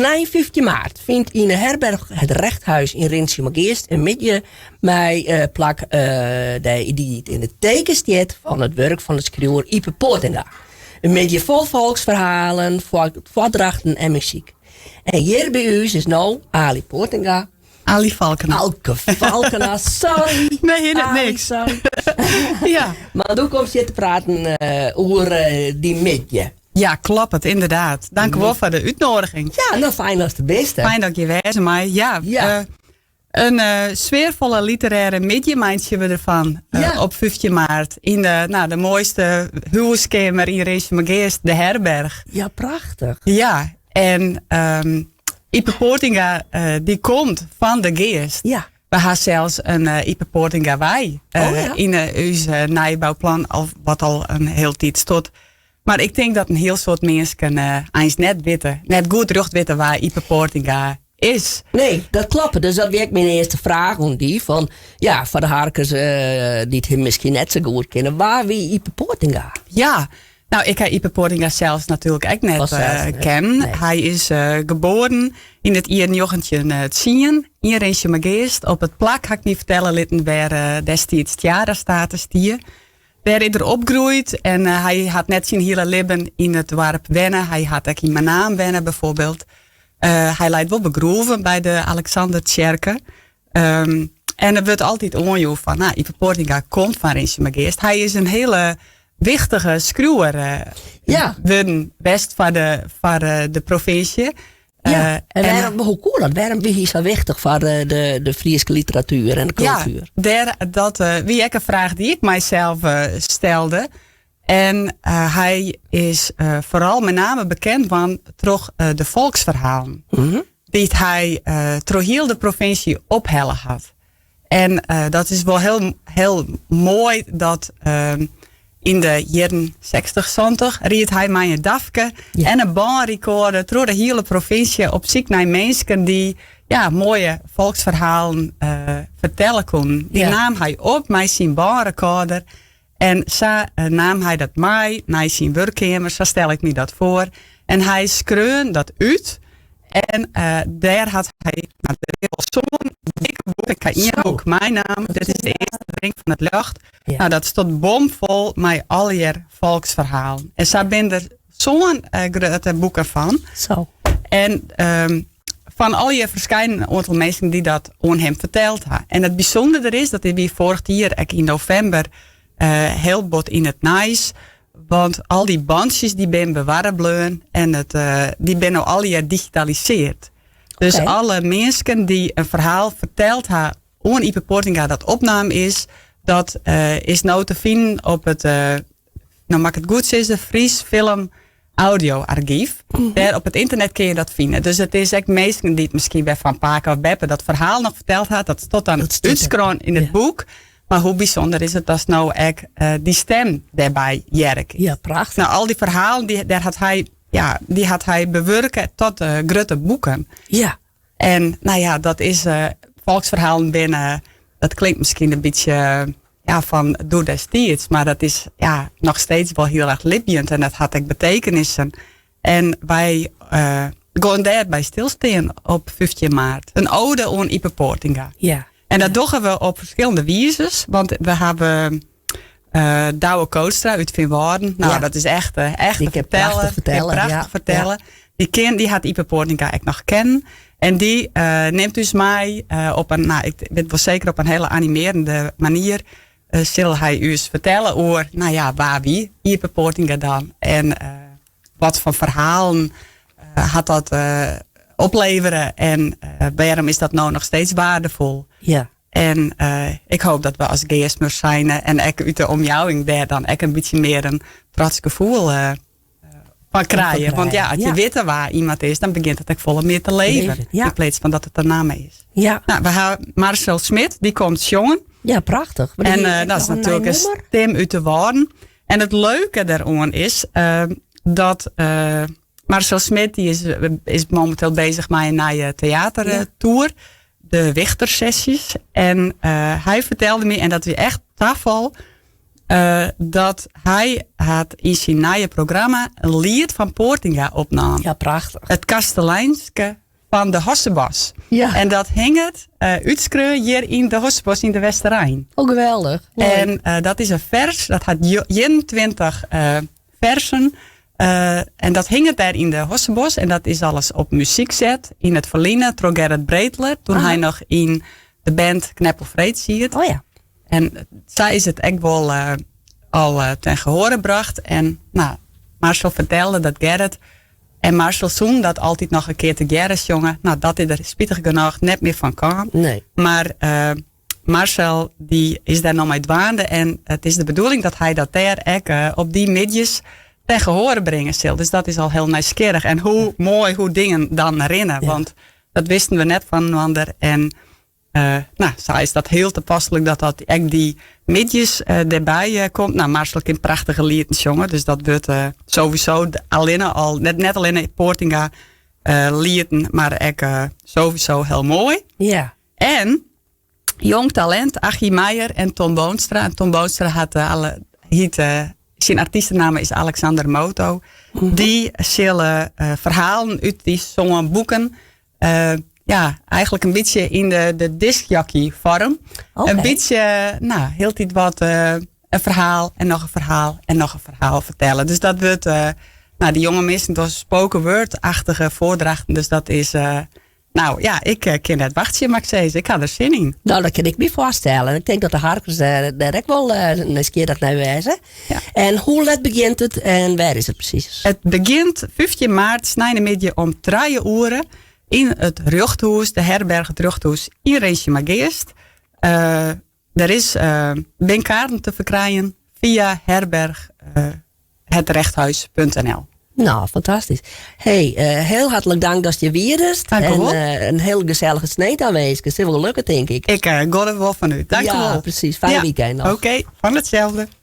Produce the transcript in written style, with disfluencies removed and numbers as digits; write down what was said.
Snein 15 maart fynt yn de herberch Het Rechthuis yn Rinsumageast in middei mei eh, plak eh, dy't yn it teken stiet fan it wurk fan de skriuwer Ype Poortinga. In middei fol folksferhalen, foardrachten en muzyk. En hjir by ús is no Ali Poortinga. Ali Falkena. Alke Falkena, sorry. Nee, net niks. Sorry. Ja. Mar do komst hjir te praten eh, oer dy middei. Ja, kloppet, ynderdaad. Dank wol foar de útnoadiging. Ja, no fijn datst der bist. Fijn dat ik hjir wêze mei. Ja, in sfearfolle literêre middei meitsje we derfan op 15 maart. Yn de, nou, de moaiste húskeamer yn Rinsumageast, de Herberg. Ja, prachtich. Ja, en Ype Poortinga dy komt fan de Geast. We ha sels in Ype Poortinga wei yn ús nijbouplan, wat al in hiel tiid stiet. Mar ik tink dat in hiel soad minsken eins net witte, net goed rjocht witte wa Ype Poortinga is. Nee, dat kloppet. Dus dat wie ek myn earste fraach oan dy. Fan, ja, foar de harkers dy't him miskien net sa goed kenne, wa wie Ype Poortinga? Ja, nou, ik ha Ype Poortinga sels natuerlik ek net kennen. Nee. Hy is geboren yn it jier 1910 yn Rinsumageast. Op it plak, ha ik my fertelle litten, wêr destiids Tjaarda State stie. Dêr is er opgroeid en hy hat net syn hiele libben yn it doarp wenne. Hy hat ek yn Menaam wenne byfoarbyld. Hy leit wol begroeven by de Alexandertsjerke. En der wurdt altyd oanjûn fan, nou, Ype Poortinga komt fan Rinsumageast. Hy is in hiele wichtige skriuwer wurden west foar de provinsje. Ja, en wêrom, hoe koe dat? Wêrom wie hy sa wichtich foar de Fryske literatuer en de kultuer? Ja, dêr, dat wie ek in fraach dy't ik mysels stelde. En hy is foaral mei name bekend wurden troch de folksferhalen. Dy't hy troch hiel de provinsje ophelle hat. En dat is wol hiel, hiel moai dat yn de jierren 60, 70 ried hy mei in dafke en in bânrekorder troch de hiele provinsje op syk nei minsken dy't ja, moaie folksferhalen fertelle koenen. Dy naam hy op mei syn bânrekorder en sa naam hy dat mei nei syn wurkkeamer, sa stel ik my dat foar. En hy skreaun dat út en dêr hat hy, no, der is al sa'n dikke boek, ik ha ien boek meinaam, dit is de earste Ring fan it Ljocht. No, dat stiet bomfol mei allegear folksferhalen. En sa binne der sa'n grutte boeken fan. En fan allegear ferskeinden oantal minsken dy't dat oan him ferteld ha. En it bysûndere der is, dat wie foarich jier ek yn novimber hiel bot yn it nijs. Want al dy bantsjes dy binne bewarre bleaun en it, dy binne no allegear digitalisearre. Dus alle minsken dy't in ferhaal ferteld ha oan Ype Poortinga dat opnaam is, dat is no te finen op it, no moat ik it goed sizze, Fries Film Audio Argyf. Dêr op it ynternet kinne je dat fine. Dus it is ek minsken dy't miskien wer fan pake of beppe dat ferhaal noch ferteld hat, dat stiet dan útskreaun yn it boek. Mar hoe bysûnder is it datst no ek dy stim dêrby hearre kinst. Ja, prachtich. No, al dy ferhalen, dy, dêr hat hy, ja, dy hat hy bewurke tot grutte boeken. En nou ja, dat is, folksferhalen binne, dat klinkt miskien in bytsje ja, fan doe destiids, mar dat is ja, noch steeds wol hiel erch libjend en dat hat ek betekenissen. En wy gean dêr by stilstean op 15 maart. In ode oan Ype Poortinga. En dat dogge we op ferskillende wizes, want we hawwe Douwe Kootstra út Feanwâlden. Nou, dat is echt, echt Die kin prachtich fertelle. Prachtich fertelle. Dy kin, dy hat Ype Poortinga ek noch kennen. En dy nimt ús mei op in, nou, ik wit wol seker op in hiele animearjende manier. Sil hy ús fertelle oer, nou ja, wa wie Ype Poortinga dan? En wat foar ferhalen hat dat oplevere en wêrom is dat no noch steeds waardefol? En ik hoop dat we as Geastmers zijnde en ek út de omjouwing dêr dan ek in bytsje mear in trots gefoel fan krije. Want ja, as je witte wa iemand is, dan begjint it ek folle mear te leven. Yn pleats fan dat it in namme is. Nou, we ha Marcel Smit, dy komt sjongen. Ja, prachtich. En dat is natuerlik in stim út de Wâlden. En it leuke dêroan is dat Marcel Smit dy is mominteel bezich mei in nije teatertour. De Wichtersessies. En hy fertelde my, en dat wie echt tafal. Dat hy hat yn syn nije programma in liet fan Poortinga opnaam. Ja, prachtich. It Kasteleinske fan de Hossebos. Ja. En dat hinget útskreaun hjir yn de Hossebos yn de Westerein. Oh, geweldich. Leuk. En dat is in fers, dat hat 21 fersen. En dat hinget dêr yn de Hossebos en dat is alris op muzyk set yn it ferline troch Gerrit Breteler, toen hy noch yn de band Kneppelfreed siet. Oh ja. En sa is it ek wol al ten gehore brocht. En nou, Marcel fertelde dat Gerrit en Marcel soenen dat altyd noch in kear tegearre sjonge. Nou, dat is der spitich genôch net mear fan kaam. Nee. Mar Marcel dy is dêr no mei dwaande en it is de bedoeling dat hy dat dêr ek op dy middeis ten gehore bringe sil. Dus dat is al hiel nijsgjirrich. En hoe moai hoe dingen dan rinne, want dat wisten we net fan inoander. En nou, sa is dat hiel tapaslik dat dat ek dy middeis derby komt. Nou, Marcel kin prachtige lieten sjonge, dus dat wurdt sowieso allinne al, net allinne Poortinga lieten, mar ek sowieso hiel moai. Ja. En jong talint Achie Meijer en Tom Boonstra. En Tom Boonstra hat alle, hiet, syn artystenamme is Alexander Moto. Dy sille ferhalen út dy sân boeken, ja, eigentlik in bytsje yn de discjockey foarm. In bytsje, nou, hieltyd wat in ferhaal en noch in ferhaal en noch in ferhaal fertelle. Dus dat wurdt, nou, dy jonge minsken dogge spoken word-achtige foardrachten. Dus dat is, nou ja, ik kin net wachtsje, moat ik sizze. Ik ha der sin yn. Nou, dat kin ik my foarstelle. Ik tink dat de harkers dêr ek wol nijsgjirrich nei wêze. Ja. En hoe let begjint it en wêr is it presys? It begjint 15 maart, sneinemiddei om trije oere yn it Rjochthûs, de herberch it Rjochthûs yn Rinsumageast. Der is bin kaarten te ferkrijen fia herberg hetrechthuis.nl. Nou, fantastysk. Hey, hiel hartlik dank datst hjir wiest. Dank En wol. In hiel gesellige snein tawinske. Sil wol lukke, tink ik. Ik gean der wol fan út. Dank Ja, wol. presys. Fijn Ja. weekend noch. Oké, fan itselde.